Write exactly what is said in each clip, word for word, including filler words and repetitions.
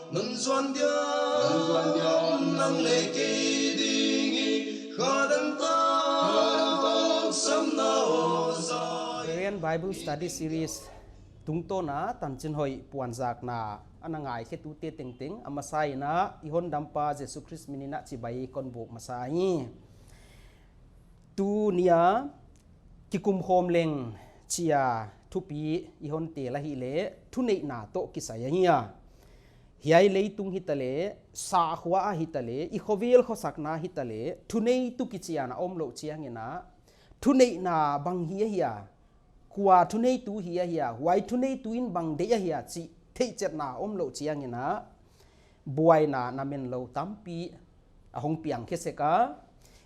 Nang zuan dia, nang zuan dia, nang leh kei ding i, kha dang tak, kha dang tak, samna aw Zion. Berean Bible Study Series tungtawn a tanchinhoih puanzakna ana ngaikhetute tengteng a masa in a i Hondampa Jesu Khrist min in a chibai kon buk masa hi. Tuni a kikumkhawm leng chi a thupi i hon tel ahihleh thuneihna toh kisai ahi a. Hiai leitung hitaleh, sahkhua a hitaleh, i khovel khosakna hitaleh, thuneitu kichi a na omlouh chiang in a, thuneihna bang hi ahia, kua thuneitu hi ahia, huai thuneitu in bang deih ahia chih theihchetna omlouh chiang in a, buaina namenlou tampi a hong piang khe sek a.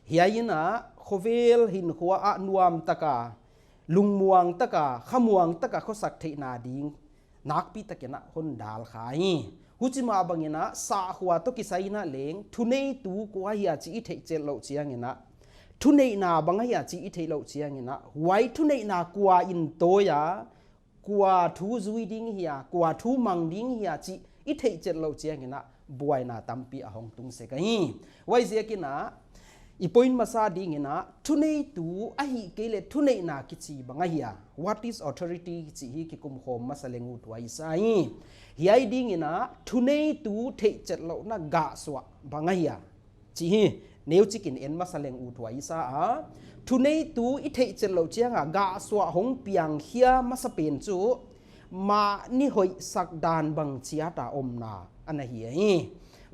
Hiai in a khovel hinkhua a nuam tak a, lungmuang tak a, khamuang tak a khosak theihna ding nakpi tak in a hon dal kha hi. Huchi mah bang in a sahkhua toh kisai in a leng thuneitu kua ahia chih i theihchet louh chiang in a, thuneihna bang ahia chih i theih louh chiang in a, huai thuneihna kua in tawi a, kua thu zui ding hia, kua thu mang ding hia chih i theihchet louh chiang in a, buaina tampi a hong tung sek ahi. Huaiziak in a, i point masa ding in a, thuneitu ahihkeileh thuneihna kichi bang ahia, what is authority chih hi kikumkhawm masa leng ut huai sa hi. Hiai ding in a, thuneitu theihchet louhna gahsuah bang ahia chih hi neuchik in en masa leng ut huai sa a. Thuneitu i theihchet louh chiang a gahsuah hong piang khia masa pen chu mahni hoihsak dan bang chiat a omna ana hi hi.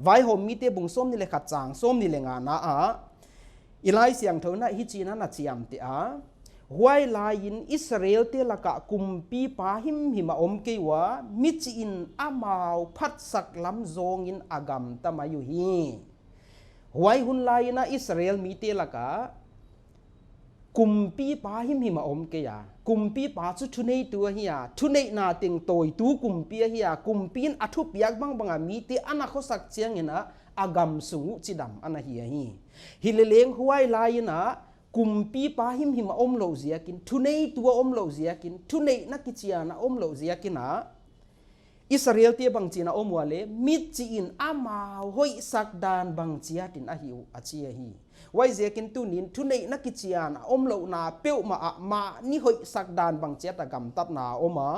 Vaihawmmite bung sawmnih leh khat chang sawmnih leh ngana ah i Laisiangthou in a hichi in ana chiamteh a, huai lai in Israelte lak ah kumpipa himhim a om kei ua, michih in amau phatsak lam zawng in a gamta mai uhi. Huai hun lai in a Israel mite lak ah kumpipa himhim a om kei a. Kumpipa chu thuneitu ahi a, thuneihna teng tawitu kumpi ahi a, kumpi in a thupiak bangbang a mite ana khosak chiang in a, a gam sung uh chidam ana hi ahi. Hileh leng huai lai in a kumpipa himhim a omlouh ziak in, thuneitu a omlouh ziak in, thuneihna kichi a na omlouh ziak in a, Israelte bangchi in a om ua leh, michih in amau hoihsak dan bang chiat in a hih uh a chi ahi. Huaiziak in tuni in thuneihna kichi a na omlouhna peuhmah ah mahni hoihsak dan bang chiat a gamtatna a om a.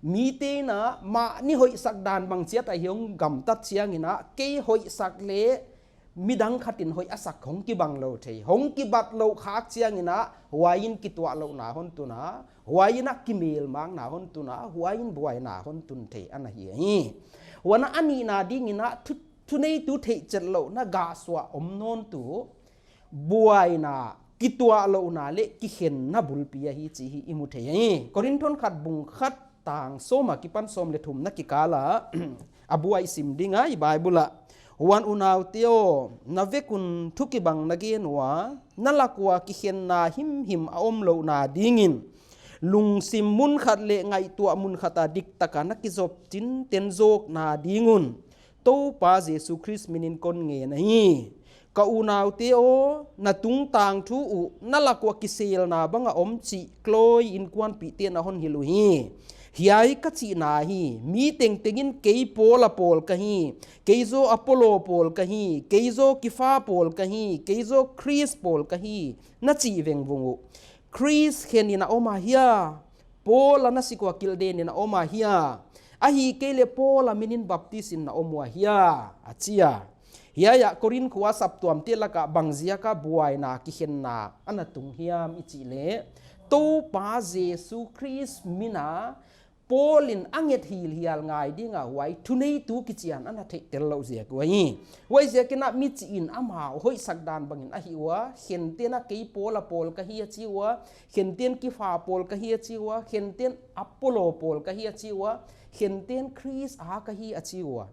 Mite in a mahni hoihsak dan bang chiat a hong gamtat chiang in a, kei hoihsak leh midang khat in hoih a sak hong kibang lou thei. Hong kibat louh khak chiang in a, huai in kituahlouhna hon tun a, huai in a kimelmakna hon tun a, huai in buaina hon tun thei ana hi hi. Huan a a nihna ding in a thu, thuneitu theihchet louhna gahsuah om nawn tuh, buaina, kituahlouhna leh kikhenna bulpi ahi chih hi i mu thei hi. Korinthon khat bung khat tang sawm a kipan sawm leh thumna kikal ah a buai sim ding a i Bible ah. Huan unaute aw, na vek un thu kibang na gen ua, na lak ua kikhenna himhim a omlouhna ding in, lungsim mun khat leh ngaihtuah mun khat a diktak a na kizop chinten zawkna ding un, Toupa Jesu Khrist min in kon ngen ahi. Ka unaute aw, na tungtang thu uh, na lak ua kiselna bang a om chih Chloe inkuanpihte in a hon hilh uhi. Hiai ka chihna hi, mi tengteng in kei Paul a pawl ka hi, kei zaw Apollo pawl ka hi, kei zaw Kipha pawl ka hi, kei zaw Khrist pawl ka hi, na chih vengvung uh. Khrist khen in a om ahia? Paul a na sik ua kilhden in a om ahia? Ahihkeileh Paul a min in baptis in na om ua hia? A chi a. Hiai ah Korinth khua saptuamte lak ah bangziak a buaina kikhenna ana tung hiam i chih leh, Toupa Jesu Khrist min a Paul in a nget hilhial ngai ding a huai thuneitu kichi a na ana theihtel louh ziak uh ahi. Huaiziak in a michih in amau hoihsak dan bang in a hih ua, khenten a kei Paul a pawl ka hi a chi ua, khenten Kipha pawl ka hi a chi ua, khenten Apollo pawl ka hi a chi ua, khenten Khrist a ka hi a chi ua.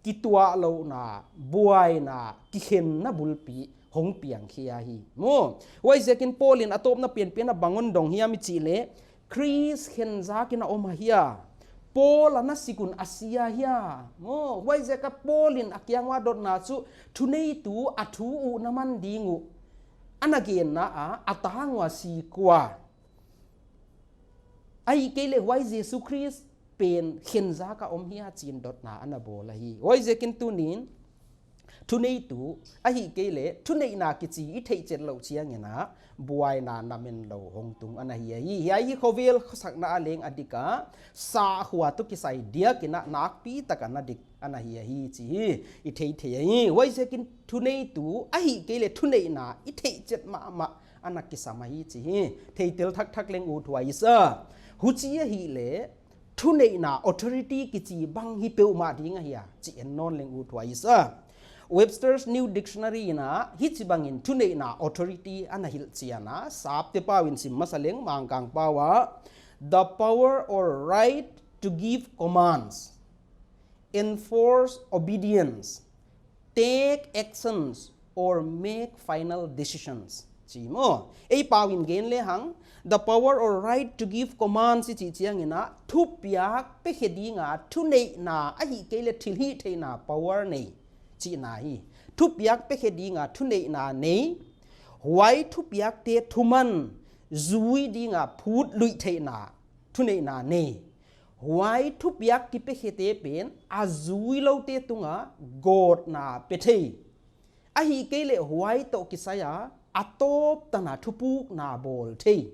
Kituahlouhna, buaina, kikhenna bulpi hong piang khia hi. Maw, huaiziak in Paul in a tawpna penpen a bang hon dong hiam i chih leh, Khrist khen zak in a om ahia? Paul a na sik un a si ahia? Maw, huaiziak a Paul in a kiang ua dotna chu thuneitu a thu uh na man ding uh ana genna a, a tang ua sik ua. Ahihkeileh huai Jesu Khrist pen khen zak a om hia chi'n dotna ana bawl ahi. Huaiziakin tuni'n thuneitu ahihkeileh thuneihna kichi i theihchet louh chiangin a buaina namenlou hong tung ana hi ahi. Hiai hi khovel khosakna a leng a dik a, sahkhua toh kisai diakin a nakpi tak a na dik ana hi ahi chih i theithei ahi. Huaiziakin thuneitu ahihkeileh thuneihna i theihchet mahmah ana kisam ahi chih theitel thakthak leng uthuai i sa. Huchi ahihleh thuneihna authority kichi bang hi peuhmah ding ahia chih en nawn leng uthuai i sa. Webster's New Dictionary in a hichibangin thuneihna authority ana hilhchian a, Sapte pau in sim masa leng, Mangkang pau ah, the power or right to give commands, enforce obedience, take actions or make final decisions, chi maw. Ei pau in gen lehang, the power or right to give commands i chih chiangin a thupiak pekhe dinga thuneihna ahihkeileh thilhihtheihna power nei chihna hi. Thupiak pekhe dinga thuneihna nei, huai thupiakte thuman zui dinga phutluih theihna thuneihna nei. Huai thupiak kipekhete pen a zuiloute tunga gawtna pe thei, ahihkeileh huai toh kisai a a tawp tana thupukna bawl thei,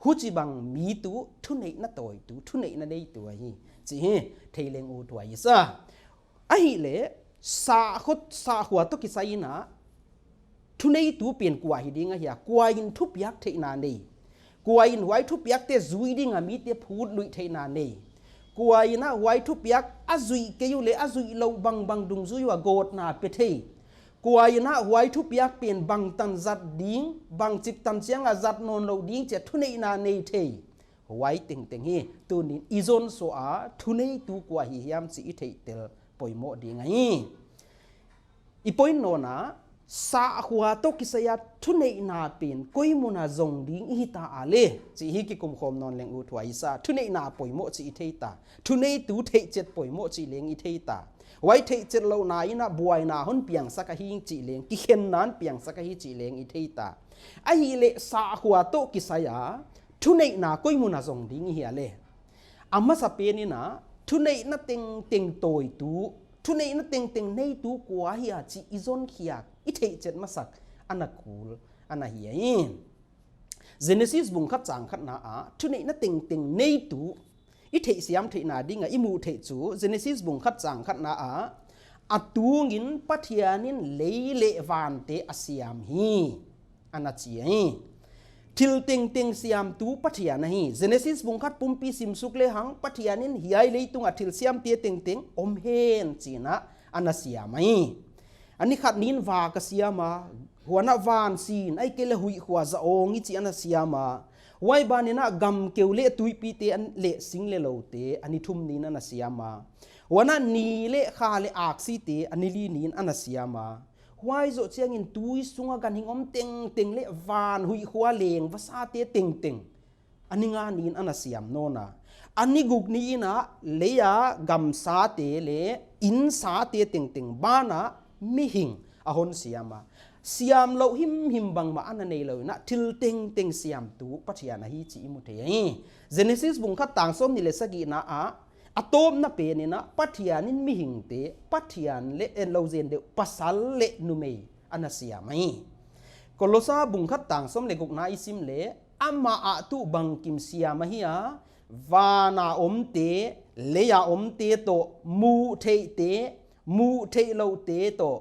huchibang mi tuh thuneihna tawitu, thuneihna neitu ahi chih thei leng uthuai i sa. Ahihleh sahkhua, sahkhua toh kisai in a thuneitu pen kua hi ding ahia, kuain thupiak theihna nei, kuain huai thupiakte zui dinga mite phutluih theihna nei, kuain a huai thupiak a zuih kei uleh a zuih louh bangbang dungzui ua gawtna pe thei, kuain a huai thupiak pen bangtan zat ding, bangchik tan chianga zat nawnlouh ding chia thuneihna nei thei, huai tengteng hi tuni'n i zon sawm a thuneitu kua hi hiam chih i theihtel poimoh ding ahi. I point nawn a, sahkhua toh kisai a thuneihna pen koi mun a zong ding i hita a leh chih hi kikumkhawm nawn leng uthuai i sa. Thuneihna poimoh chih i theita, thuneitu theihchet poimoh chih leng i theita. Huai theihchet louhna in a buaina hon piangsak ahi chih leng, kikhenna'n piangsak ahi chih leng i theita. Ahihleh sahkhua toh kisai a thuneihna koi mun a zong ding i hia leh, a masapen in a thuneihna tengteng tawitu, thuneihna tengteng neitu kua hia chih i zonkhiak, i theihchet masak ana kul ana hi ahi. Genesis bung khat chang khatna ah thuneihna tengteng neitu i theihsiam theihna dinga i muh theih chu, Genesis bung khat chang khatna ah, a tungin Pathian in lei leh vante a siam hi, ana chi ahi. Thil tengteng siamtu Pathian ahi. Genesis bung khat pumpi simsuk lehang Pathian in hiai leitunga thil siamte tengteng om hen chi'n a ana siam ahi. A ni khat niin vak a siam a, huan a van sin, ahihkeileh huihkhua za awng i chih ana siam a, huai ban in a gam keu leh tuipite leh sing leh loute a ni thum niin ana siam a, huan a ni leh kha leh aksite a ni li niin ana siam a, huai zoh chiangin tui sunga ganhing om tengteng leh van huihkhua leng vasate tengteng a ni nga niin ana siam nawn a, a ni guk niin a lei a gamsate leh insate tengteng banah mihing a hon siam a, siam louh himhim bangmah ana neilou in a thil tengteng siamtu Pathian ahi chih i mu thei ahi. Genesis bung khat tang sawmnih leh sagihna ah, a tawpna pen in a Pathian in mihingte, Pathian leh en lou zen deuh, pasal leh numei ana siam ahi. Kolosa bung khat tang sawm leh gukna i sim leh, amah ah tuh bangkim siam ahi a, van a omte, lei a omte toh, muhtheihte, muhtheihlouhte toh,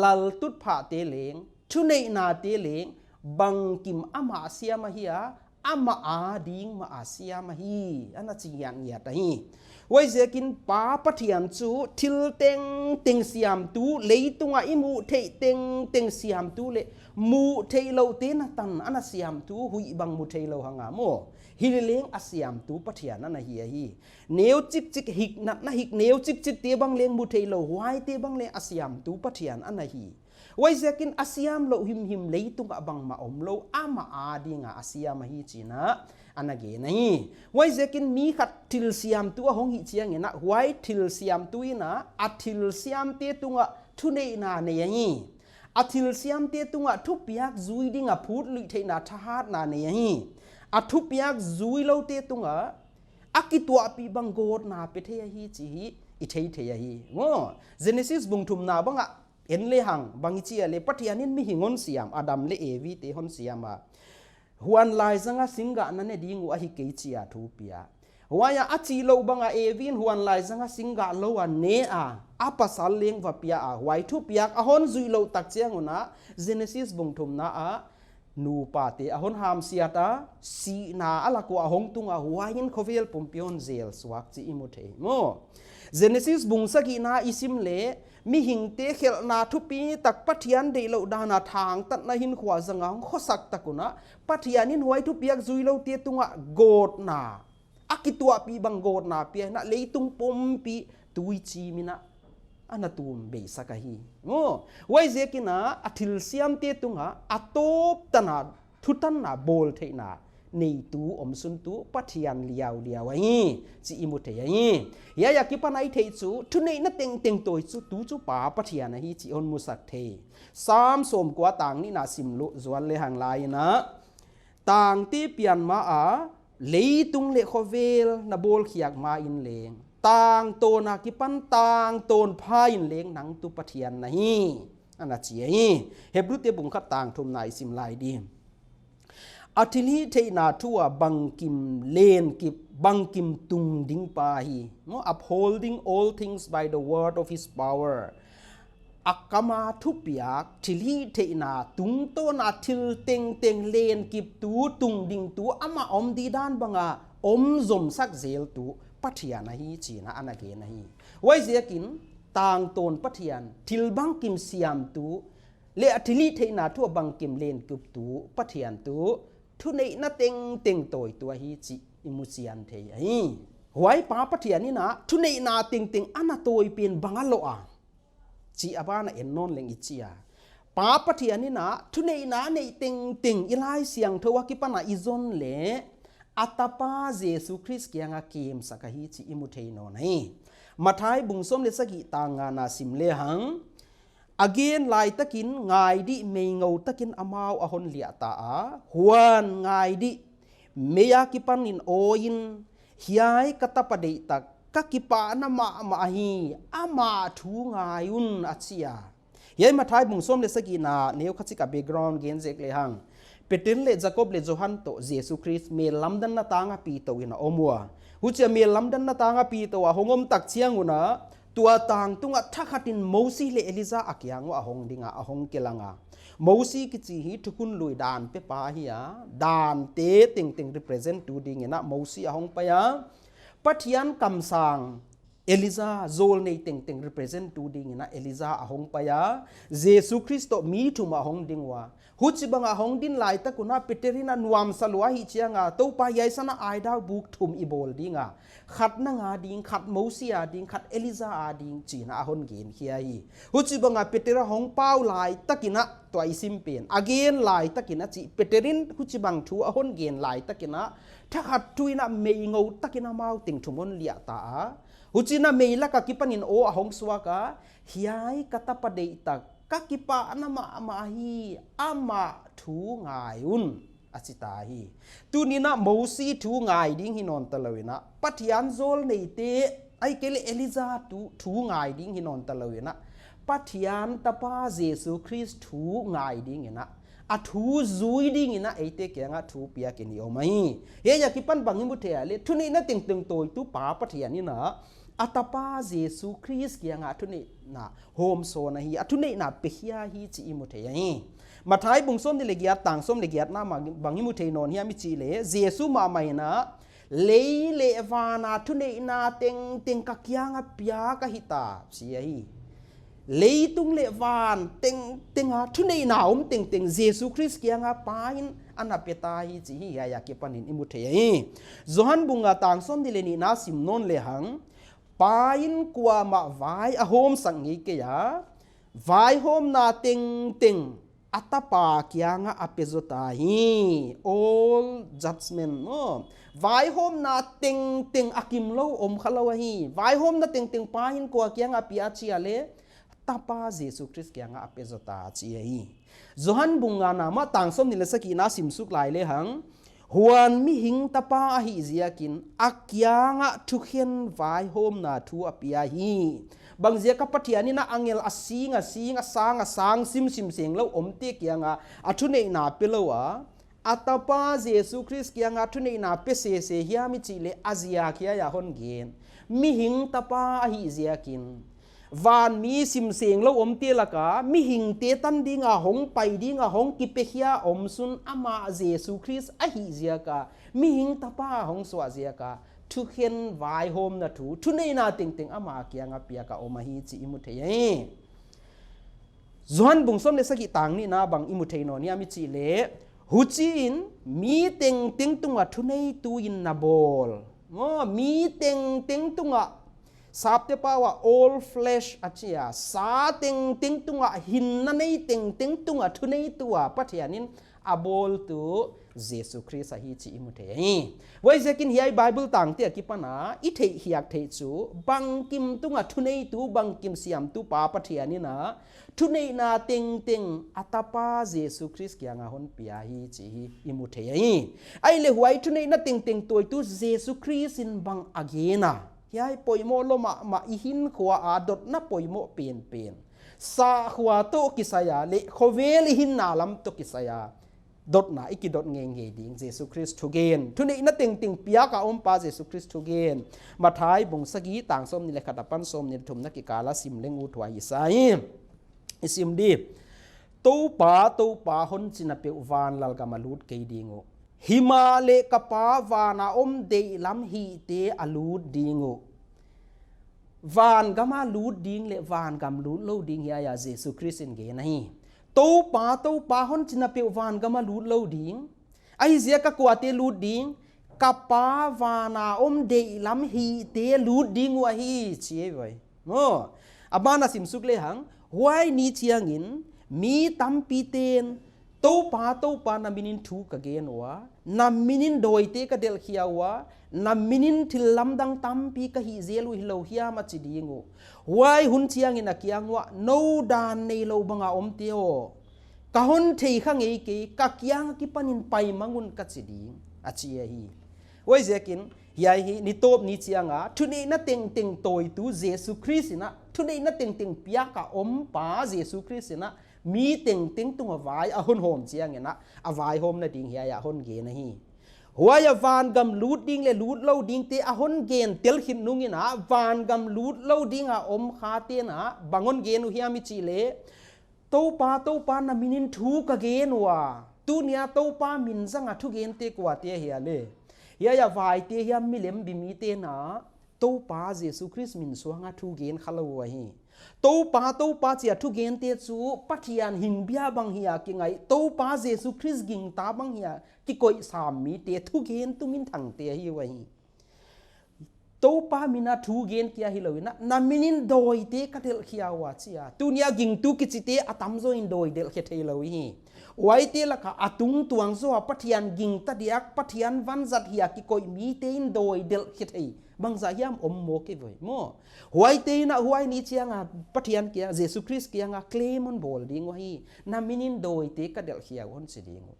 laltutphahte leng, thuneihnate leng, bangkim amah siam ahi a, amah ading mah a siam ahi, ana chi ngiatngiat ahi. Huaiziakin Pa Pathian chu thil tengteng siamtu, leitunga i muhtheih tengteng siamtu leh muhtheihlouhte natan ana siamtu, huih bang mutheilou hang a maw, hileleng a siamtu Pathian ana hi ahi. Neu chikchik hiknatna hik, neu chikchikte bang leng mutheilou, huaite bang leng a siamtu Pathian ana hi. Huaiziakin a siam louh himhim leitungah bangmah omlou, amah adinga a siam ahi chi'n a ana gen ahi. Huaiziakin mi khat thil siamtu a hong hih chiangin a, huai thil siamtu in a, a thil siamte tungah thuneihna nei ahi. A thil siamte tungah thupiak zui dinga phutluih theihna thahatna nei ahi. A thupiak zuiloute tungah a kituahpih bang gawtna pe thei ahi chih i theithei ahi. Maw, Genesis bung thumna bang ah en lehang bang i chi a leh, Pathian in mihing hon siam, Adam leh Evi te hon siam a, huan laizang a singgah na ne ding uh ahi kei chi a thu pia. Huai a, a chih louh bang a Evi in huan laizang a singgah lou a ne a, a pasal leng va pia a, huai thupiak a hon zuih louh tak chiang un a, Genesis bung thumna a, nupa te a hon hamsiat a, sihna a lak ua hong tung a, huai in khovel pumpi hon zel suak chih i mu thei. Maw, Genesis bung sagihna i sim leh, mihing te khelhna thupitak, Pathian deihlouh dan a thangtatna hinkhua zang a hong khosak tak un a, Pathian in huai thupiak zui lou te tung ah gawtna, a kituahpih bang gawtna pia in a, leitung pumpi tui chim in a, ana tum beisak ahi. Maw, huaiziak in a, a thilsiam te tung a, a tawp tan a, thutanna, bawltheihna neitu, omsuntu Pathian liauliau ahi chih i mu thei ahi. Hiai a kipan a i theih chu, thuneihna tengteng tawi chu, tu chu Pa Pathian ahi chih hon musak thei. Sam sawmkua tang nihna sim lou zual lehang, lai in a, tangte pian ma a, leitung leh khovel na bawlkhiak ma in leng, tangtawn a kipan tangtawn pha in leng nang tu Pathian na hi, ana chi ahi. Hebrute bung khat tang thumna i sim lai di. A thilhihtheihna thu a bangkim lenkip, bangkim tung ding pa hi. Maw, upholding all things by the word of his power. A kam a thupiak, thilhihtheihna tungtawn a thil tengteng lenkiptu, tungdingtu, amah om didan bang a om zomsak zeltu Pathian ahi chih in a ana gen ahi. Huaiziak in tangtawn Pathian, thil bangkim siamtu, leh a thilhihtheihna thu a bangkim lenkiptu Pathian tu, thuneihna tengteng tawitu ahi chih i mu chian thei ahi. Huai Pa Pathian in a, thuneihna tengteng ana tawi pen bang a loh a, chih a ban a en nawn leng i chi a. Pa Pathian in a, thuneihna neih tengteng i Laisiangthou a kipan a i zon leh, a Tapa Jesu Khrist kiang a kemsak ahi chih i mu thei nawn hi. Matthai bung sawm leh sagih tang ngana sim lehang, a gen laitakin ngai di, mei ngou takin amau a hon liah ta a, huan ngai di, mei a kipan in aw in, hiai ka Tapa deihtak, ka kipahna mahmah ahi, ama thu ngai un, a chi a. Hiai Matthai bung sawm leh sagihna neu khat chik a background gen zek lehang, Peter leh Jakob leh Johan toh Jesu Khrist mel lamdanna tang a pi tou in a om ua. Huchia mel lamdanna tang a pi tou a hong om tak chiang un a, tua tang tung a thakhat in Mosi leh Elija a kiang uah a hong ding a, a hong kilang a. Mosi kichi hi thukhun lui dan pepa hi a, dante tengteng represent tu ding in a Mosi a hong pai a. Pathian kamsang Elija, zawlnei tengteng represent tu ding in a Elija a hong pai a, Jesu Khrist toh mi thum a hong ding ua. Huchibang a hong din laitak un a Peter in a nuamsa lua hi chiang a, Toupa, hiai san a aidau buk thum i bawl ding a, khat nang a ding, khat Mosi a ding, khat Elija a ding, chi in a hon gen khia hi. Huchibang a Peter a hong pau laitak in a, tua i sim pen a gen laitak in a chi, Peter in huchibang thu a hon gen laitak in a, thakhat thu in a mei ngou tak in a amau teng thum hon liah ta a. Huchi in a mei lak a kipan in aw a hong suak a, hiai ka Tapa deihtak, ka kipahna mahmah ahi, ama thu ngai un, a chi ta hi. Tuni in a Mosi thu ngai ding hi nawn ta lou in a, Pathian zawlneite, ahihkeileh Elija tu thu ngai ding hi nawn ta lou in a, Pathian Tapa Jesu Khrist thu ngai ding in a, a thu zui ding in a eite kiang a thupiak in i om ahi. Hiai a kipan bang i mu thei a leh, thuneihna tengteng tawitu Pa Pathian in a, a Tapa Jesu Khrist kiang a thuneihna hawmsawn ahi, a thuneihna pe khia hi chih i mu thei ahi. Matthai bung sawmnih leh giat tang sawm leh giatna ah bang i mu thei nawn hiam i chih leh, Jesu mahmah in a, lei leh van a thuneihna tengteng ka kiang a piak ahi ta, chi ahi. Leitung leh van tengteng a thuneihna om tengteng Jesu Khrist kiang a Pa in ana pe ta hi chih hiai a kipan in i mu thei ahi. Johan bung nga tang sawmnih leh nihna sim nawn lehang, Pa in kuamah vai a hawmsak ngei kei a, vaihawmna tengteng a Tapa kiang a a pe zaw ta hi. All judgment, no? Vaihawmna tengteng a kim lou om kha lou ahi. Vaihawmna tengteng Pa in kua kiang a pia chi a leh, Tapa Jesu Khrist kiang a a pe zaw ta chi ahi. Johan bung ngana mah tang sawmnih leh sagihna sim suk lai lehang, Huan mihing tapa ahih ziakin a kiangah thukhen vaihawmna thu a pia hi. Bang ziaka Pathian in a angel a sing a sing, a sang a sang, simsim senglou omte kiangah a thuneihna pe lou a, a tapa Jesu Khrist kiangah thuneihna pe sese hiam i chih leh a ziak hiai a hon gen. Mihing tapa ahih ziakin, van mi sim senglou omte laka mihingte tan dinga hong pai dinga hong kipekhia omsun amah Jesu Khrist ahih ziaka, mihing tapa hong suah ziaka, thukhen vaihawmna thu, thuneihna tengteng ama kianga piaka om ahi chih i mu thei hi. Johan bung sawm leh sagih tang nihna bang i mu thei nawn hiam i chih leh, huchiin mi tengteng tunga thuneitu in na bawl. Maw, mi tengteng tunga, Sapte pau ah all flesh a chi a, sa tengteng tunga, hinna nei tengteng tunga thuneitu a Pathian in a bawltu Jesu Khrist ahi chih i mu thei hi. Huaiziakin hiai Bible tangte akipan a i theih hiak theih chu, bangkim tunga thuneitu, bangkim siamtu pa Pathian in a thuneihna tengteng a tapa Jesu Khrist kianga hon pia hi chih hi i mu thei hi. Ahihleh huai thuneihna tengteng tawitu Jesu Khrist in bang a gen a. Hiai poimoh lou mahmah, i hinkhua a dotna poimoh penpen. Sakhua toh kisai a leh khovel i hinna lam toh kisai a dotna i kidot ngeingei ding Jesu Khrist thugen. Thuneihna tengteng piaka om pa Jesu Khrist thugen. Matthai bung sagih tang sawmnih leh khat apan sawmnih leh thumna kikal a sim leng ut huai i sa hi. I sim di. Toupa, Toupa hon china peuh van lalgam a lut kei ding uh. Himahleh ka Pa vana om deihlam hihte a lut ding uh. Vangam a lut ding leh vangam lut lou ding hiai a Jesu Khrist in gen ahi. Toupa, Toupa hon china peuh vangam a lut lou ding. Ahi ziaka kuate lut ding, ka Pa vana om deihlam hihte lut ding uh ahi chi ei vai. Maw, a ban a sim suk lehang, huai ni chiangin, mi tampite'n, Toupa, Toupa na minin thu ka gen ua, na minin dawite ka delhkhia ua, na minin thillamdang tampi ka hih zel uh hilou hiam a chi ding uh. Huai hun chiangin a kiang uah, nou dan neilou banga omte aw, ka hon theikha ngei kei, ka kiang akipanin pai mang un ka chi ding, a chi ahi. Huaiziakin, hiai hi, ni tawp ni chianga, thuneihna tengteng tawitu Jesu Khrist in a, thuneihna tengteng piaka om pa Jesu Khrist in a, mi tengteng tunga vai a hon hawm chiangin a, a vaihawmna ding hiai a hon gen ahi. Huai a vangam lut ding leh lut lou dingte a hon gen tel khit nungin a, vangam lut lou dinga om khate'n a, bang hon gen uh hiam i chih leh, Toupa, Toupa na minin thu ka gen ua. Tunia Toupa min zanga thugente kuate ahia leh? Hiai a vaite hiam milem bimite'n a, Toupa Jesu Khrist min suanga thu gen khalou uh ahi. Toupa, Toupa chia thugente chu Pathian hingbia bang hia kingai, Toupa Jesu Khrist gingta bang hia kikoih sam mite thugentu minthangte ahi uh ahi. Toupa mina thugen kia hilou in a, na minin dawite ka delhkhia ua chi a. Tunia gingtu kichite a tamzaw in dawi delhkhe theilou hi. Huaite laka a tungtuang zaw a Pathian gingta diak, Pathian vanzat hia kikoih mite'n dawi delhkhe thei bangzah hiam om mawk ei vai maw. Huaite'n a huai ni chianga Pathian kia, Jesu Khrist kianga claim hon bawl ding uh ahi. Na minin dawite ka delhkhia uh hon chi ding uh.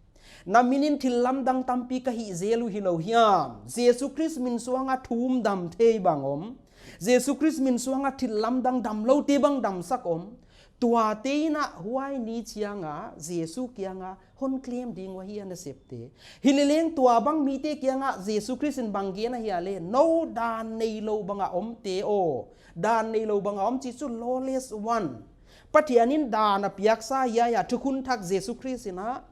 Na minin thillamdang tampi ka hih zel uh hilou hiam. Jesu Khrist min suanga thumdam thei bang om. Jesu Khrist min suanga thillamdang damloute bang damsak om. Tuate'n a huai ni chianga Jesu kianga hon claim ding uh ahi a nasepte. Hileh leng tua bang mite kianga Jesu Khrist in bang gen ahia leh, nou dan neilou banga omte aw. Dan neilou banga om chih chu lawless one. Pathian in dan a piaksa hiai a thukhun thak Jesu Khrist in a,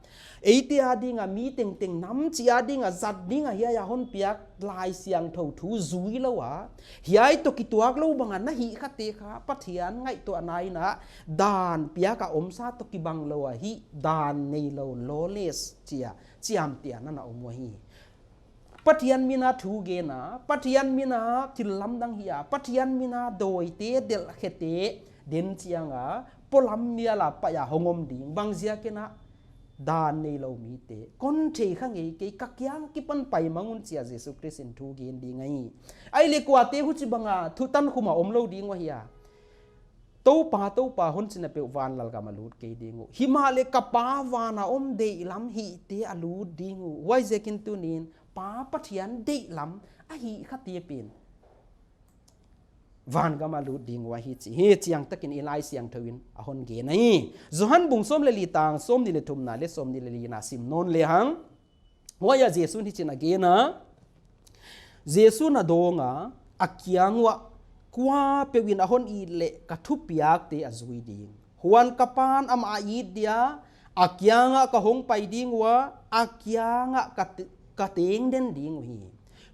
eite adinga mi tengteng nam chih adinga zat dinga hiai a hon piak Laisiangthou thu zui lou a, hiai toh kituak lou banga na hih khate kha Pathian ngaihtuahna in a dan piaka omsa toh kibang lou a hih dan neilou lawless chia chiamtehna na om uh ahi. Pathian mina thugen a, Pathian mina thillamdang hia, Pathian mina dawite delhkhete den chianga polam miala paia hong om ding bang ziakin a dan neilou mite. Kon theikha ngei kei, ka kiang kipan pai mang un chia Jesu Khrist in thugen ding ahi. Ahihleh kuate huchibanga thutan khuma omlou ding uh ahia. Toupa, Toupa, hon chih na peuh van lalgam a lut kei ding uh. Himahleh ka Pa van a om deihlam hihte a lut ding uh. Huaiziakin tuni'n Pa Pathian deihlam a hih khate pen vangam a lut ding uh ahi chih hi chiangtakin i Laisiangthou in a hon gen ahi. Johan bung sawm leh li tang sawmnih leh thumna leh sawmnih leh lina sim nawn lehang. Huai ah Jesu'n hichi'n a gen a, Jesu'n a dawng a, a kiang uah, kuapeuh in a hon it leh ka thupiakte a zui ding. Huan ka Pa'n amah a it dia, a kiangah ka hong pai ding ua, a kiangah ka te-, ka teng den ding uhi.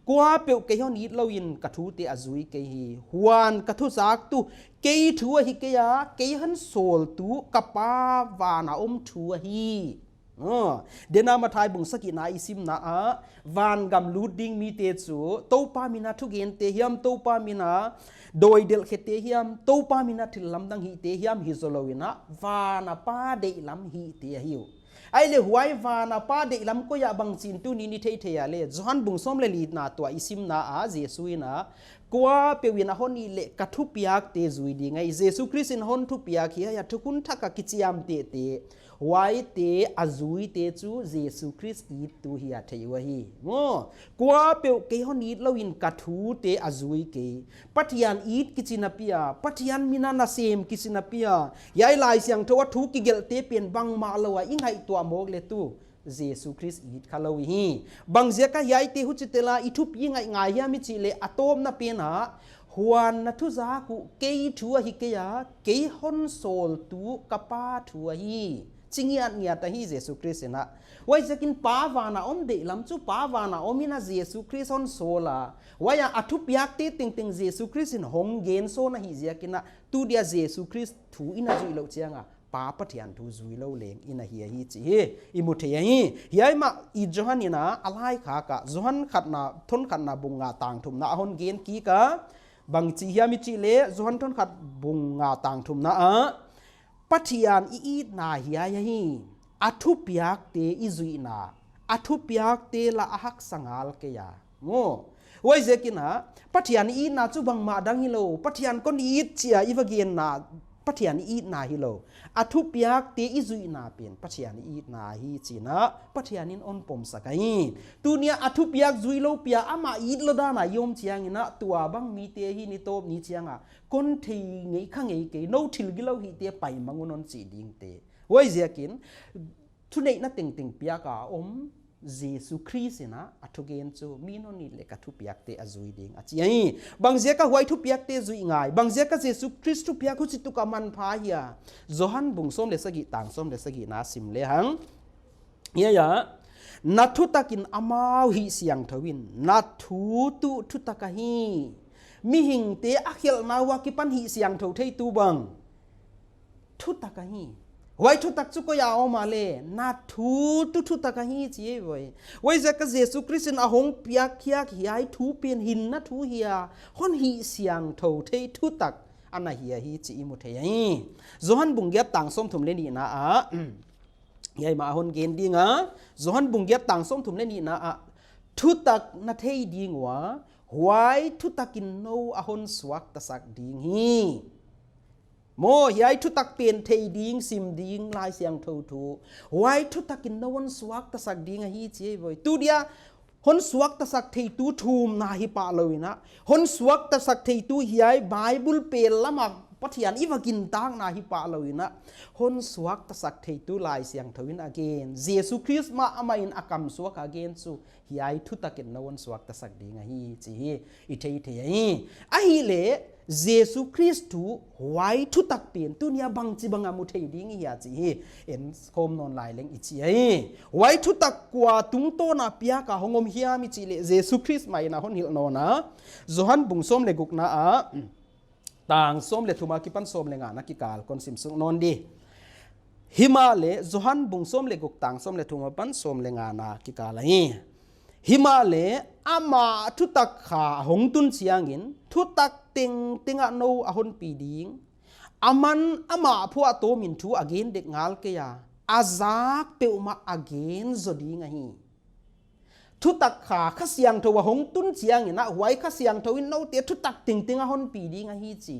Kuapeuh kei hon it louin ka thute a zui kei hi. Huan ka thuzaktu kei thu ahi kei a, kei hon sawltu ka Pa van a om thu ahi. Aw, tuni'n Matthai bung sagihna i simna ah, vangam lut ding mite chu, Toupa min a thugente hiam, Toupa min a dawi delhkhete hiam, Toupa min a thil lamdang hihte hiam hi zoulou in a, van a Pa deihlam hihte ahi uh. Ahihleh huai van a Pa deihlam koi ah bang chi'n tuni'n i theithei a leh, Johan bung sawm leh lina tua i simna ah, Jesu'n a, kuapeuh in a hon it leh ka thupiakte zui ding ahi. Jesu Khrist in hon thupiak hiai a thukhun thak a kichiamtehte, huaite a zuite chu Jesu Khrist ittu hi a thei uh ahi. Maw, kuapeuh kei hon it louin ka thute a zui kei. Pathian it kichi napi a, Pathian min a nasem kichi napi a, hiai Laisiangthou a thu kigelhte pen bangmah lou a i ngaihtuah mawk leh tu Jesu Khrist it kha lou hi. Bangziak a hiaite huchi tel a i thupi ngaingai hiam i chih leh a tawpna pen ah, huan na thuzak uh kei thu ahi kei a, kei hon sawltu ka Pa thu ahi. Chi ngiatngiat ahi Jesu Khrist in a. Huaiziakin Pa van a om deihlam chu Pa van a om in a Jesu Khrist hon sawl a. Huai ah a thupiakte tengteng Jesu Khrist in hong gen sawn ahih ziakin a, tu dia Jesu Khrist thu i na zuih louh chiang a, Pa Pathian thu zui lou leng i na hi ahi chih hi i mu thei ahi. Hiai mah i Johan in a, a laikhak ah, Johan khatna, thon khatna bung nga tang thumna a hon gen kik a, bang chi hiam i chih leh, Johan thon khat bung nga tang thumna ah, Pathian i itna hiai ahi, a thupiakte i zuihna, a thupiakte lah a haksa ngal kei a. Maw, huaiziakin a, Pathian i itna chu bangmah dang hilou, Pathian kon it chi a i va genna, Pathian i itna hilou. A thupiakte i zuihna pen Pathian i itna hi chi'n a, Pathian in hon pomsak ahi. Tuni a a thupiak zui lou pi a amah it lou dan a i om chiangin a, tua bang mite hi ni tawp ni chiang a, kon thei ngei kha ngei kei, nou thil gilou hihte pai mang un hon chi dingte. Huaiziakin, thuneihna tengteng piak a om Jesu Khrist in a, a thugen chu, mi'n hon it leh ka thupiakte a zui ding a chi ahi. Bangziak a huai thupiakte zuih ngai, bangziak a Jesu Khrist thupiak huchi tuk a manpha hia. Johan bung sawm leh sagih tang sawm leh sagihna sim lehang. Hiai ah, na thutak in amau hihsiangthou in, na thu tuh thutak ahi. Mihingte a khelhna ua kipan hihsiangthou theitu bang thutak ahi. Huai thutak chu koi a om a leh, na thu tuh thutak ahi chi ei voi. Huaiziak a Jesu Khrist in a hong piak khiak hiai thu pen hinna thu hi a, hon hihsiangthou thei thutak ana hi ahi chih i mu thei ahi. Johan bung giat tang sawmthum leh nihna ah, hiai mah a hon gen ding a, Johan bung giat tang sawmthum leh nihna ah, thutak na thei ding ua, huai thutak in nou a hon suaktasak ding hi. Maw, hiai thutak pen thei ding, sim ding, Laisiangthou thu. Huai thutak in nou hon suaktasak ding ahi chi ei voi. Tu dia, hon suaktasak theitu thumna hi pah lou in a. Hon suaktasak theitu hiai Bible pel lam a Pathian i va gintakna hi pah lou in a. Hon suaktasak theitu Laisiangthou in a gen. Jesu Khrist mah amah in a kamsuak a gen chu. Hiai thutak in nou hon suaktasak ding ahi, chi hi, i theithei ahi. Ahihleh, Jesu Khrist thu huai thutak pen, tuni a bangchibang a mu thei ding i hia chi hi, en khawm nawn lai leng i chi ahi. Huai thutak kua tungtawn a piak a hong om hiam i chih leh, Jesu Khrist mah in a hon hilh nawn a. Johan bung sawm leh gukna ah, tang sawm leh thum a kipan sawm leh ngana kikal kon sim suk nawn di. Himahleh Johan bung sawm leh guk tang sawm leh thum apan sawm leh ngana kikal ahi. Himahleh amah thutak kha hong tun chiangin thutak tengteng ah nou a hon pi ding. Aman amah phuahtawm in thu a gen dek ngal kei a, a zak peuhmah a gen zaw ding ahi. Thutak kha, Kha Siangthou a hong tun chiangin a, huai Kha Siangthou in noute thutak tengteng a hon pi ding ahi chi.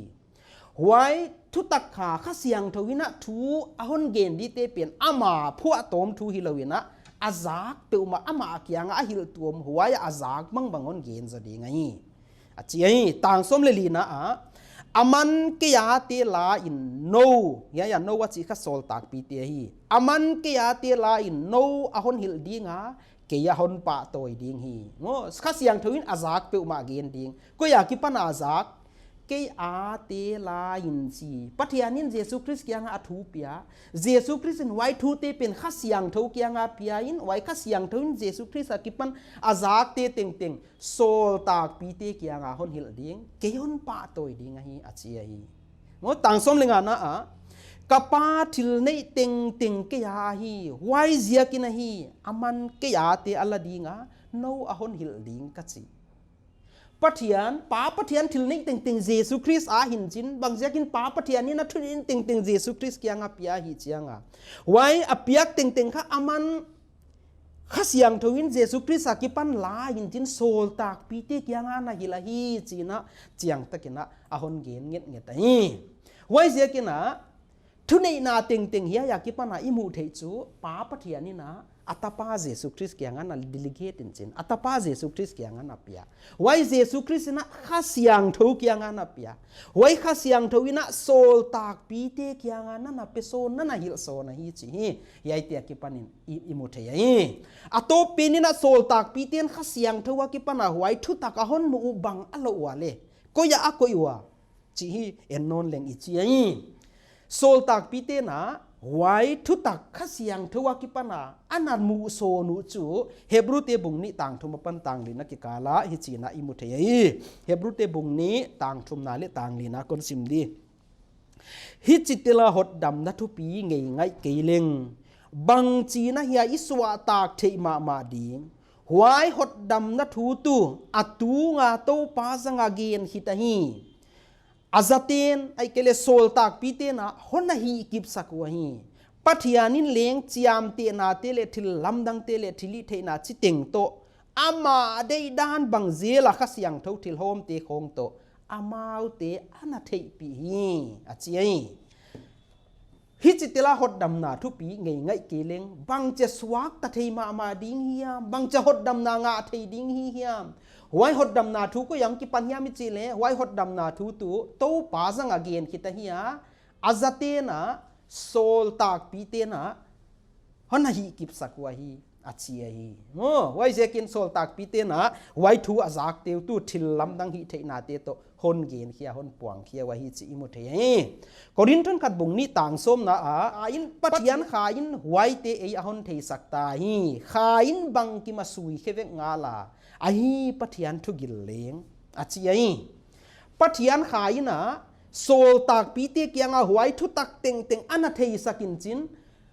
Huai thutak kha, Kha Siangthou in a thu a hon gen dite pen ama phuahtawm thu hilou in a, a zak peuhmah ama kiang a a hilh tuam huai a zak bangbang hon gen zaw ding ahi. A chi ahi, tang sawm leh lina ah, aman kei a te la in nou, hiai a nou a chih kha sawltakpite ahi. Aman kei a te la in nou a hon hilh ding a, kei a hon pahtawi ding hi. Maw, Kha Siangthou in a zak peuhmah gen ding. Koi a kipan a zak, kei a te la in chi. Pathian in Jesu Khrist kiang a a thu pia. Jesu Khrist in huai thute pen Kha Siangthou kiang a pia in, huai Kha Siangthou in Jesu Khrist a kipan a zakte tengteng sawltakpite kiang a hon hilh ding, kei hon pahtawi ding ahi, a chi ahi. Maw, tang sawm leh ngana ah, ka Pa thil neih tengteng kei a ahi, huaiziakin ahi, aman kei a te a la ding a, nou a hon hilh ding ka chi. Pathian, Pa Pathian thil neih tengteng Jesu Khrist a hi'n chin, bangziakin Pa Pathian in a thu neih tengteng Jesu Khrist kiang a pia hi chiang a. Huai a piak tengteng kha aman Kha Siangthou in Jesu Khrist a kipan la in chin sawltakpite kiang a na hilh ahi chih na chiangtak in a hon gen ngetnget ahi. Huaiziakin a, thuneihna tengteng hiai a kipan a i muh theih chu Pa Pathian in a, a Tapa Jesu Khrist kiang a na delegate in chin, a Tapa Jesu Khrist kiang a na pia. Huai Jesu Khrist in a Kha Siangthou kiang a na pia. Huai Kha Siangthou in a sawltakpite kiang a na na pe sawn, na na hilh sawn ahi chih hi. Hiaite a kipan in i, i mu thei ahi. A tawp pen in a sawltakpite'n Kha Siangthou a kipan a huai thutak a hon mu uh bang a lou ua leh, koi a a koih ua chih hi en nawn leng i chi ahi. Sawltakpite'n a huai thutak Kha Siangthou a kipan a a na mu sawn uh chu Hebrute bung nih tang thum apan tang lina kikal a hichi'n a i mu thei ahi. Hebrute bung nih tang thumna leh tang lina kon sim di. Hichitela hotdamna thupi ngei ngaih kei leng, bangchi'n ahia i suahtak theih mahmah ding? Huai hotdamna thu tuh a tunga Toupa zang a gen khit ahi. A zate'n, ahihkeileh sawltakpite'n a hon na hihkipsak uh ahi. Pathian in leng chiamtehnate leh thillamdangte leh thilhihtheihna chiteng toh, amah deihdan bang zel a Kha Siangthou thilhawmte khawng toh, amaute a na theihpih hi, a chi ahi. Hichitela hotdamna thupi ngei ngaih kei leng, bangchi a suakta thei mahmah ding hiam, bangchi a hotdamna ngah thei ding hi hiam? Huai hotdamna thu koi a kipan hiam i chih leh, huai hotdamna thu tuh Toupa zang a gen khit ahi a, a zate'n a, sawltakpite'n a hon na hihkipsak uh ahi, a chi ahi. Maw, huaiziakin sawltakpite'n a huai thu a zakte uh tuh thillamdang hihtheihnate toh hon genkhia, hon puangkhia uh ahi chih i mu thei ahi. Korinth khat bung nih tang sawmna ah, a in Pathian Kha in huaite ei a hon theisak ta hi. Kha in bangkim a sui khe vek ngal a, ahi Pathian thugil leng, a chi ahi. Pathian Kha in a sawltakpite kiang a huai thutak tengteng a na theisak in chin,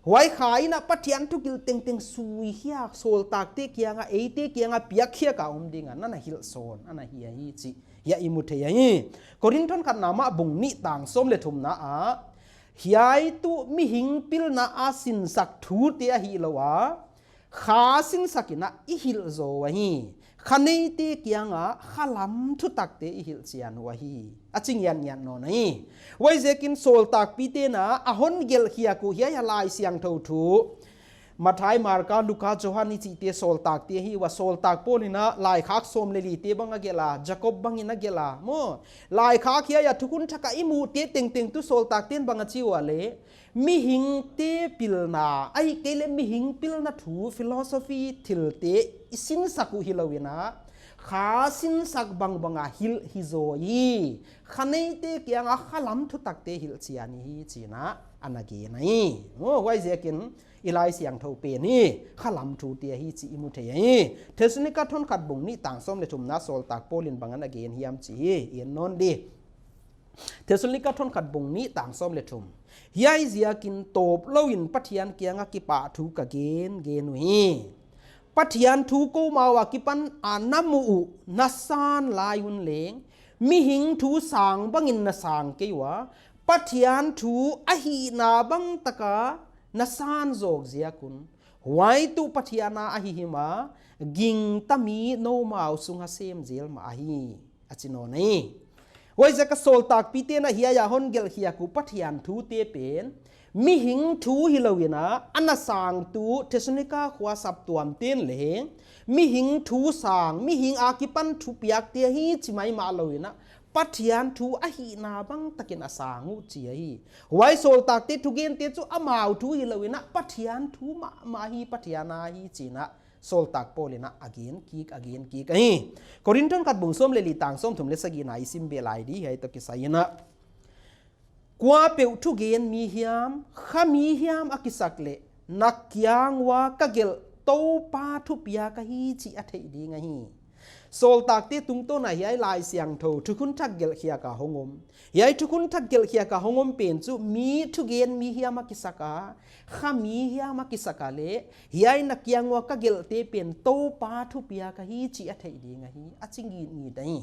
huai Kha in a Pathian thugil tengteng suikhia sawltakte kiang a, eite kiang a piakkhiak a om ding a na na hilh sawn a na hi ahi chih hiai i mu thei ahi. Korinth khatna mah bung nih tang sawm leh thumna ah, hiai tuh mihing pilna a sinsak thute ahilou a, Kha sinsak in a i hilh zaw ahi. Kha neite kiang a khalam thutakte i hilh chian uh ahi, a chi ngiatngiat nawn ahi. Huaiziakin sawltakpite'n a hon gelhkhiak uh hiai a Laisiangthou thu, Matthai, Marka, Luka, Johan i chihte sawltakte ahi ua, sawltak Paul in a laikhak sawm leh lite bang a gelh a, Jakob bang in a gelh a. Maw, laikhak hiai a Thukhun Thak a i muhte tengteng tuh sawltakte'n bang a chi ua leh, mihingte pilna, ahihkeileh mihing pilna thu, philosophy thilte i sinsak uh hilou in a, Kha sinsak bangbang a hilh hi zaw hi. Kha neite kiang a khalam thutakte hilh chian i hi chi'n a na gen ahi. Maw, huaiziakin i Laisiangthou pen hi khalam thute ahi chih i mu thei ahi. Thessalonika khat bung nih tang sawm leh thumna sawltak Paul in bang a na gen hiam chih hi en nawn di. Thessalonika khat bung nih tang sawm leh thum. Hiai ziakin tawplou in Pathian kiang a kipahthu ka gen gen uhi. Pathian thu koumau a kipan a na muh uh na san lai un leng, mihing thu sang bangin na sang kei ua, Pathian thu a hihna bang tak a na san zawk ziak un, huai tuh Pathian a ahi him a, gingta mi noumau sung a sem zel mah ahi, a chi nawn ahi. Huaiziak a sawltakpite'n hiai a hon gelh khiak uh Pathian thute pen mihing thu hilou in a, ana sangtu Thessalonika khua saptuamte'n leng mihing thu sang, mihing akipan thupiakte ahi chi maimah lou in a, Pathian thu ahihna bang takin a sang uh chi ahi. Huai sawltakte thugente chu amau thu hilou in a, Pathian thu mahmah ahi, Pathian a ahi chi in a, sawltak Paul in a gen kik, a gen kik ahi. Korinth khat bung sawm leh li tang sawmthum leh sagihna i sim beh lai di, hiai toh kisai in a, kuapeuh thugen mi hiam, kha mi hiam a kisak leh, na kiang ua ka gelh Toupa thupiak ahi chih a theih ding ahi. Sawltakte tungtawn a hiai Laisiangthou thukhun thak gelh khiak a hong om. Hiai thukhun thak gelh khiak a hong om pen chu mi thugen mi hiam a kisak a, kha mi hiam a kisak a leh, hiai na kiang ua ka gelhte pen Toupa thupiak ahi chih a theih ding ahi, a chi ngitnget ahi.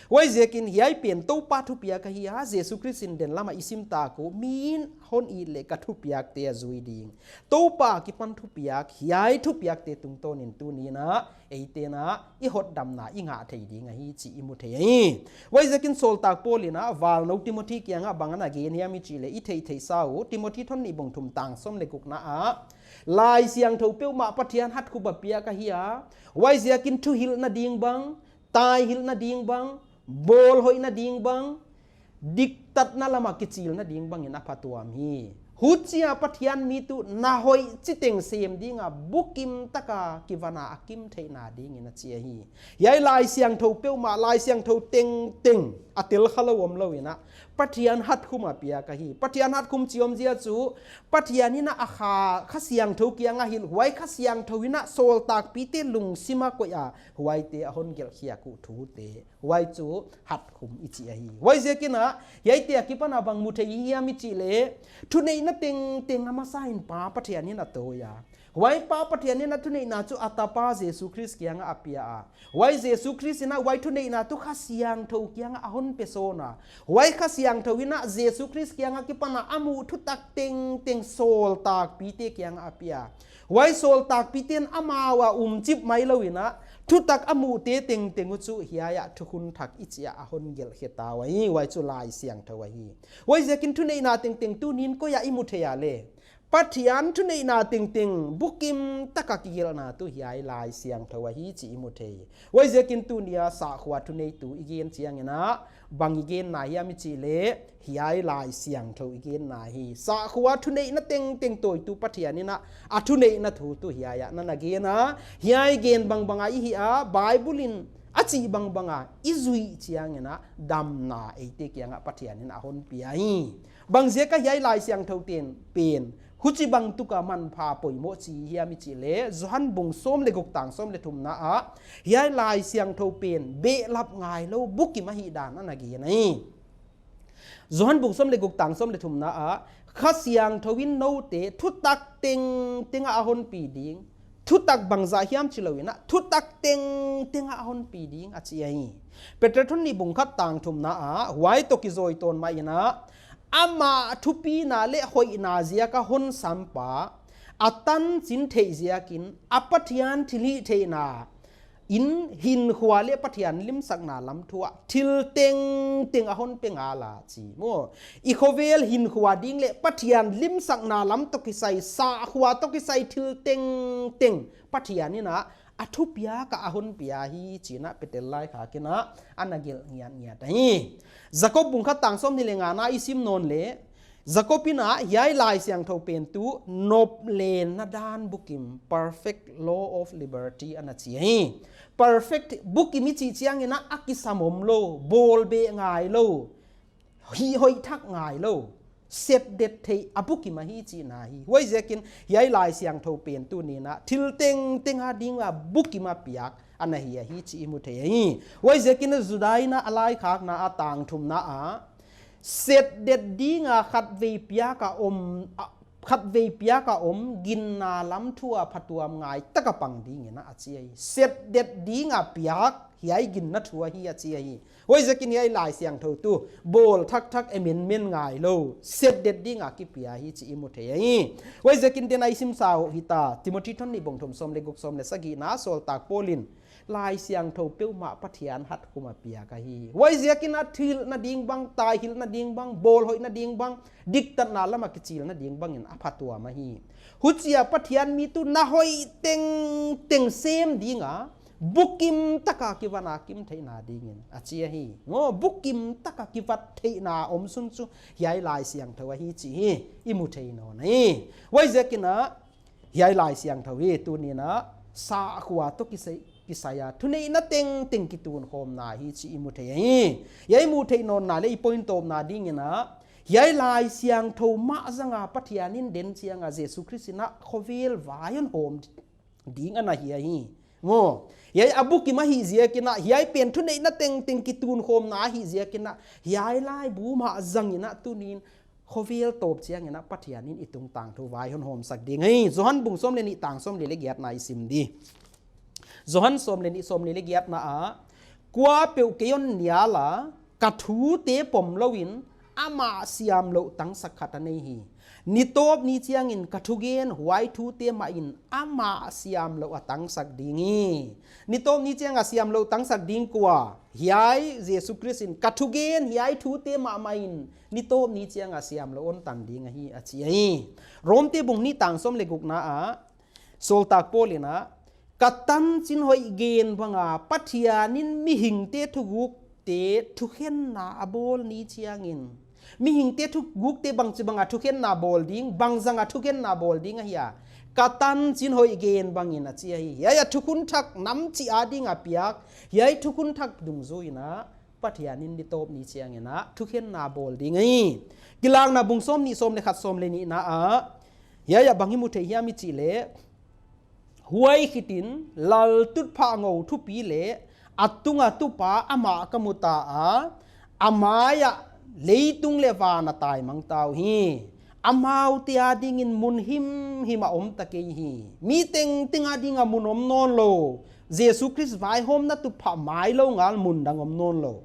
Huaiziakin hiai pen Toupa thupiak ahi a, Jesu Khrist in den lam a i sim tak uh, mi'n hon it leh ka thupiakte a zui ding. Toupa akipan thupiak, hiai thupiakte tungtawn in tuni'n a, eite'n a, i hotdamna i ngah thei ding ahi chih i mu thei ahi. Huaiziakin sawltak Paul in a, valnou Timothi kiang a bang ana gen hiam i chih leh i theihtheihsa uh, Timothi thon nih bung thum tang sawm leh gukna ah, Laisiangthou peuhmah Pathian hatkhum a piak ahi a, huaiziakin thuhilhna ding bang, taihilhna ding bang, bawlhoihna ding bang, diktatna lam a kichilna ding bang in a phatuam hi. Huchia Pathian mi tuh na hoih chiteng sem ding a bukim tak a kivan a a kim theihna ding in a chi ahi. Hiai Laisiangthou peuhmah, Laisiangthou tengteng a tel khalou omlou in a, Pathian hatkhum a piak ahi. Pathian hatkhum chi omzia chu, Pathian in a a kha, Kha Siangthou kiang a hilh, huai Kha Siangthou in a sawltakpite lungsim a koih a, huaite a hon gelh khiak uh thute, huai chu hatkhum i chi ahi. Huaiziakin a, hiaite akipan a bang mu thei hiam i chih leh, thuneihna tengteng a masa in Pa Pathian in a tawi a, huai Pa Pathian in a thuneihna chu a tapa Jesu Khrist kiang a a pia a, huai Jesu Khrist in a huai thuneihna tuh Kha Siangthou kiang a a hon pe sawn a, huai Kha Siangthou in a Jesu Khrist kiang a kipan a a muh thutak tengteng sawltakpite kiang a a pia. Huai sawltakpite'n amau a um chip mailou in a, thutak a muhte tengteng uh chu hiai a thukhun thak i chih a a hon gelh khe ta uh ahi, huai chu Laisiangthou ahi. Huaiziakin thuneihna tengteng tuni'n koi a i mu thei a leh, Pathian thuneihna tengteng bukim tak a kigelhna tuh hiai Laisiangthou ahi chih i mu thei. Huaiziakin tuni a sahkhua thuneitu i gen chiang in a, bang i genna hiam i chih leh, hiai Laisiangthou i genna hi. Sahkhua thuneihna tengteng tawitu Pathian in a, a thuneihna thu tuh hiai a na na gen a, hiai gen bangbang a i hih a, Bible in a chih bangbang a i zuih chiang in a, damna eite kiang a Pathian in a hon pia hi. Bangziak a hiai Laisiangthou tengteng pen huchibang tuk a manpha poimoh chi hiam i chih leh, Johan bung sawm leh guk tang sawm leh thumna ah, hiai Laisiangthou pen behlap ngailou bukim ahihdan ana gen ahi. Johan bung sawm leh guk tang sawm leh thumna ah, Kha Siangthou in noute thutak tengteng a a hon pi ding, thutak bangzah hiam chilou in a, thutak tengteng a a hon pi ding a chi ahi. Peter thon nih bung khat tang thumna ah, huai toh kizawitawn mah in a, amah thupina leh hoihna ziak a hon sampa, a tanchin theih ziakin, a Pathian thilhihtheihna in hinkhua leh Pathian limsakna lam thu ah thil tengteng a hon pe ngal a chi maw. I khovel hinkhua ding leh Pathian limsakna lam toh kisai, sahkhua toh kisai thil tengteng Pathian in a, a thupiak a a hon pia hi chi in a Peter laikhak in a, ana gelh ngiatngiat ahi. Jakob bung khat tang sawmnih leh ngana i sim nawn leh, Jakob in a hiai Laisiangthou pen tuh noplenna dan bukim, perfect law of liberty ana chi hi. Perfect bukim i chih chiang in a, a kisam omlou, bawlbeh ngailou, hihhoih thak ngailou, setdet theih a bukim ahi chihna hi. Huaiziakin hiai Laisiangthou pen tuni'n a thil tengteng a ding a bukim a piak ana hi ahi chih i mu thei hi. Huaiziakin Juda in a laikhakna a tang thumna ah, setdet ding a khatvei piak a om, a, khatvei piak a om ginna lam thu a phatuam ngai tak a pang ding in a chi ahi. Setdet ding a piak hiai ginna thu ahi a chi ahi. Huaiziakin hiai Laisiangthou tuh bawl thakthak, amendment ngailou, setdet ding a kipia hi chih i mu thei ahi. Huaiziakin tuni'n i simsa uh hita, Timothi thon nih bung thum sawm leh guk, sawm leh sagihna, sawltak Paul in Laisiangthou peuhmah Pathian hatkhum a piak ahi. Huaiziakin a thuhilhna ding bang, taihilhna ding bang, bawlhoihna ding bang, diktatna lam a kichilna ding bangin a phatuam ahi. Huchia Pathian mi tuh na hoih tengteng sem ding a, bukim taka kivat a kim theihna dingin a chi ahi. Ngaw, bukim taka kivat theihna omsun chu hiai Laisiangthou ahi chih i mu thei nawn hi. Huaiziakin a, hiai Laisiangthou hi tuni'n a sakhua toh kisai, kisai a thuneihna tengteng kitunkhawmna hi chih i mu thei hi. Hiai mu theih nawnna leh i point tawpna dingin a, hiai Laisiangthou mah zanga Pathianin den chiang a Jesu Khrist in a khovel vaihawmhawm ding ana hi ahi. Ngaw, hiai a bukim ahih ziakin a, hiai pen thuneihna tengteng kitunkhawmna ahih ziakin a, hiai laibu mah zangin a tuni'n khovel tawp chiangin a Pathianin i tungtang thu vaihawmhawm sak ding hi. Johan bung sawm leh nih tang sawmli leh giatna i sim di. Johan sawmli nih sawmli leh giatna ah, kuapeuh kei hon nial a, ka thute pom louin amah siamlouh tangsak khat a nei hi. Nitawp ni chiangin ka thugen huai thute mahin amah siamlouh a tangsak ding hi. Nitawp ni chiang a siamlouh tangsak ding kua? Hiai Jesu Khrist in ka thugen hiai thute mahmahin nitawp ni chiang a siamlouh hon tan ding ahi a chi ahi. Romte bung nih tang sawm leh gukna ah, sawltak Paul in a, ka tanchin hoih gen banga Pathianin mihingte thugukte thukhenna a bawl ni chiangin, mihingte thugukte bangchibanga thukhenna bawl ding, bangzanga thukhenna bawl ding ahia? Ka tanchin hoih gen bangin a chi ahi. Hiai a thukhun thak nam chih a ding a piak, hiai thukhun thak dungzuiin a Pathianin nitawp ni chiangin a thukhenna bawl ding ahi. Kilakna bung sawm nih sawm leh khat sawm leh nihna ah, hiai a bang i mu thei hiam i chih leh, huai khitin laltutphah ngou thupi leh a tunga tupa amah ka mu ta a, a mai ah leitung leh van a taimang ta uhi. Amaute a dingin mun himhim a om ta kei hi. Mi tengteng a dinga mun om nawnlou. Jesu Khrist vaihawmna tutphah mailou ngal mun dang om nawnlou.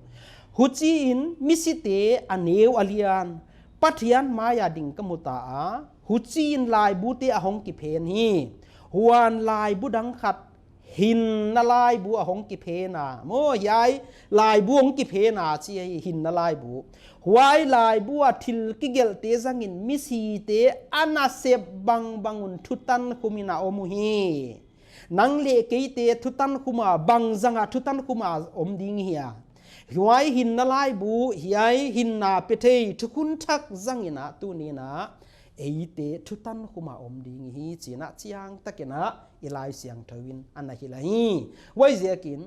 Huchiin misite a neu a lian Pathian maia ding ka mu ta a, huchiin laibute a hong kiphen hi. Huan laibu dang khat, hinna laibu a hong kiphen a. Maw, hiai laibu hong kiphen a chi ahi, hinna laibu. Huai laibu a thil kigelhte zangin misite a nasep bangbang un thutan khumin a om uhi. Nang leh keite thutan khuma, bangzanga thutan khuma om ding hia? Huai hinna laibu, hiai hinna pethei thukhun thak zangin a tuni'n a eite thutan khuma om ding hi chi'n a chiangtakin a i Laisiangthou in ana hilh ahi. Huaiziakin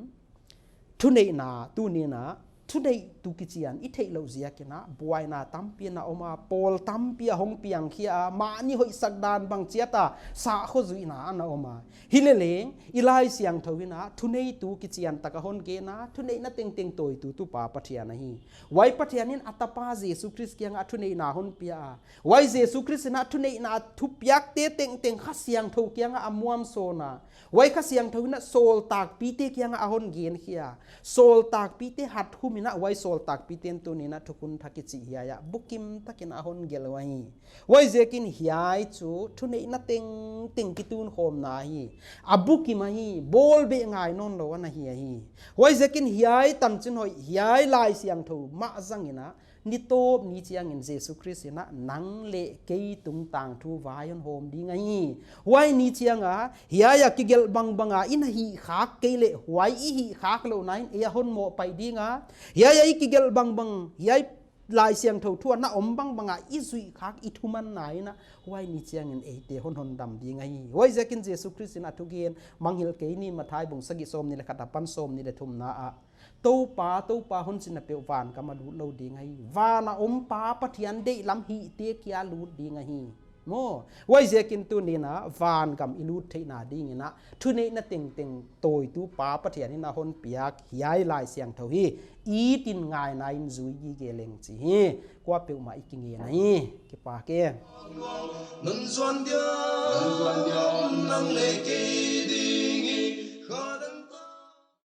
thuneihna tuni'n a thuneitu kichian i theihlouh ziakin a buaina tampi ana om a, pawl tampi a hong piang khia a, mahni hoihsak dan bang chiat a sakhaw zuihna ana om a. Hileleng i Laisiangthou in a thuneitu kichian taka hon gen a, thuneihna tengteng tawitu tupa Pathian ahi. Huai Pathianin a tapa Jesu Khrist kianga thuneihna hon pia a. Huai Jesu Khrist in a thuneihna thupiakte tengteng Kha Siangthou kianga a muamsawn a. Huai Kha Siangthou in a sawltakpite kianga a hon gen khia. Sawltakpite hatkhumin a huai sawltakpite'n tuni'n a thukhun thak kichi hiai ah bukim takin a hon gelh uhi. Huaiziakin hiai chu thuneihna tengteng kitunkhawmna hi. A bukim ahi, bawl beh ngai nawnlou ana hi ahi. Huaiziakin hiai tanchin hoih, hiai Laisiangthou mah zangin a nitawp ni chiangin Jesu Khrist in a nang leh kei tungtang thu vaihawmhawm ding ahi. Huai ni chiang a, hiai a kigelh bangbanga i na hihkhak kei leh, huai i hihkhak louhna in ei a hon mohpaih ding a. Hiai a i kigelh bangbang, hiai Laisiangthou thu a na om bangbanga i zuihkhak i thumanna in a, huai ni chiangin eite hon hondam ding ahi. Huaiziakin Jesu Khrist in a thugen, mangngilh kei ni, Matthai bung sagih sawmnih leh khat apan sawmnih leh thumna ah, Toupa, Toupa, hon chihna peuh vangam a lut lou ding ahi. Van a om Pa Pathian deihlam hihte kia lut ding ahi. Maw, huaiziakin tuni'n a vangam i lut theihna dingin a thuneihna tengteng tawitu Pa Pathianin a hon piak hiai Laisiangthou hi itin ngainain zui gige leng chih hi kuapeuhmah i kingen ahi. Kipak e. Nunzuan dia, nunzuan dia, nang leh kei